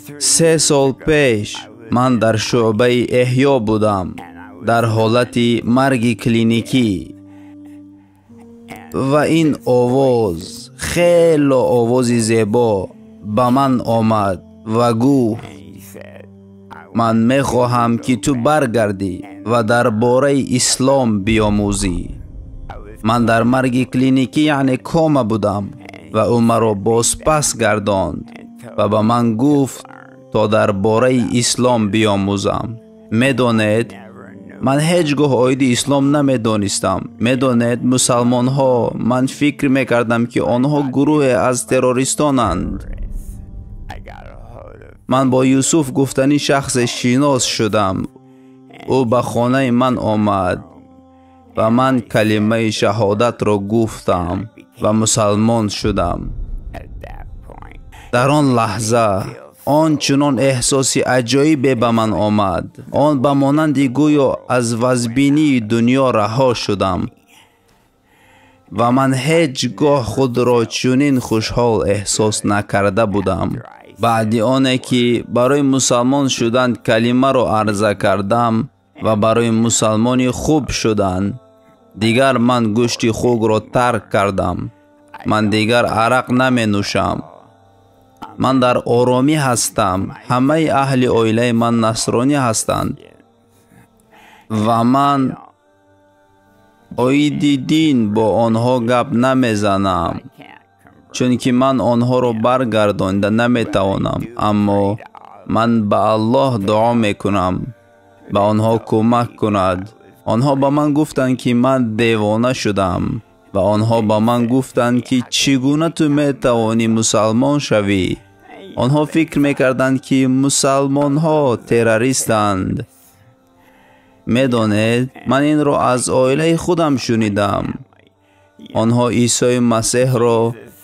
3 сол пеш ман дар шӯъбаи эҳё будам, дар ҳолати марги клиникӣ. Ва ин овоз, хело овози зебо, ба ман омад ва гуфт: ман мехоҳам, ки ту баргардӣ ва дар бораи ислом биомӯзӣ. Ман дар марги клиникӣ, яъне кома будам, ва ӯ маро бозпас гардонд ва ба ман гуфт то дар бораи ислом биомӯзам. Медонед, ман ҳеҷ гоҳ оиди ислом намедонистам. Медонед, мусалмонҳо, ман фикр мекардам, ки онҳо гурӯҳе аз террористонанд. Ман бо Юсуф гуфтани шахсе шинос шудам. Ӯ ба хонаи ман омад ва ман калимаи шаҳодатро гуфтам ва мусалмон шудам. Дар он лаҳза он чунон эҳсоси аҷоибе ба ман омад. Он ба монанди гӯё аз вазбинии дунё раҳо шудам ва ман ҳеҷ гоҳ худро чунин хушҳол эҳсос накарда будам. Баъди оне ки барои мусалмон шудан калимаро арза кардам ва барои мусалмони хуб шудан, дигар ман гӯшти хугро тарк кардам. Ман дигар арақ наменӯшам. Ман дар оромӣ ҳастам. Ҳамаи аҳли оилаи ман насронӣ ҳастанд ва ман оиди дин бо онҳо гап намезанам, чунки ман онҳоро баргардонда наметавонам. Аммо ман ба Аллоҳ дуо мекунам, ба онҳо кӯмак кунад. Онҳо ба ман гуфтанд, ки ман девона шудам, ва онҳо ба ман гуфтанд, ки чӣ гуна ту метавонӣ мусалмон шавӣ. Онҳо фикр мекарданд, ки мусалмонҳо террористанд. Медонед, ман инро аз оилаи худам шунидам. Онҳо Исои Масеҳро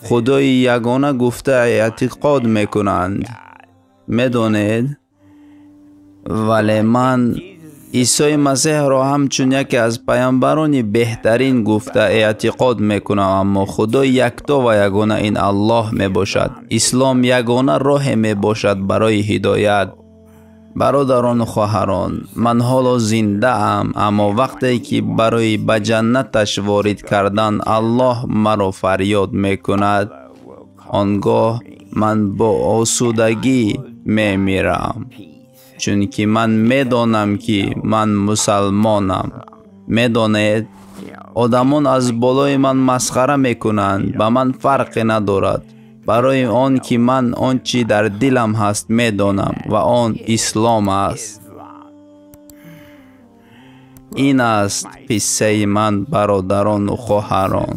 Худои ягона гуфта эътиқод мекунанд. Медонед, вале ман Исои Масеҳро ҳамчун яке аз паёмбарони беҳтарин гуфта эътиқод мекунам, аммо Худои якто ва ягона ин Аллоҳ мебошад. Ислом ягона роҳе мебошад барои ҳидоят. Бародарону хоҳарон, ман ҳоло зиндаам, аммо вақте ки барои ба ҷаннаташ ворид кардан Аллоҳ маро фарёд мекунад, он гоҳ ман бо осудагӣ мемирам, чунки ман медонам, ки ман мусалмонам. Медонед, одамон аз болои ман масхара мекунанд, ба ман фарқе надорад, барои он ки ман он чӣ дар дилам ҳаст медонам, ва он ислом аст. Ин аст қиссаи ман, бародарону хоҳарон.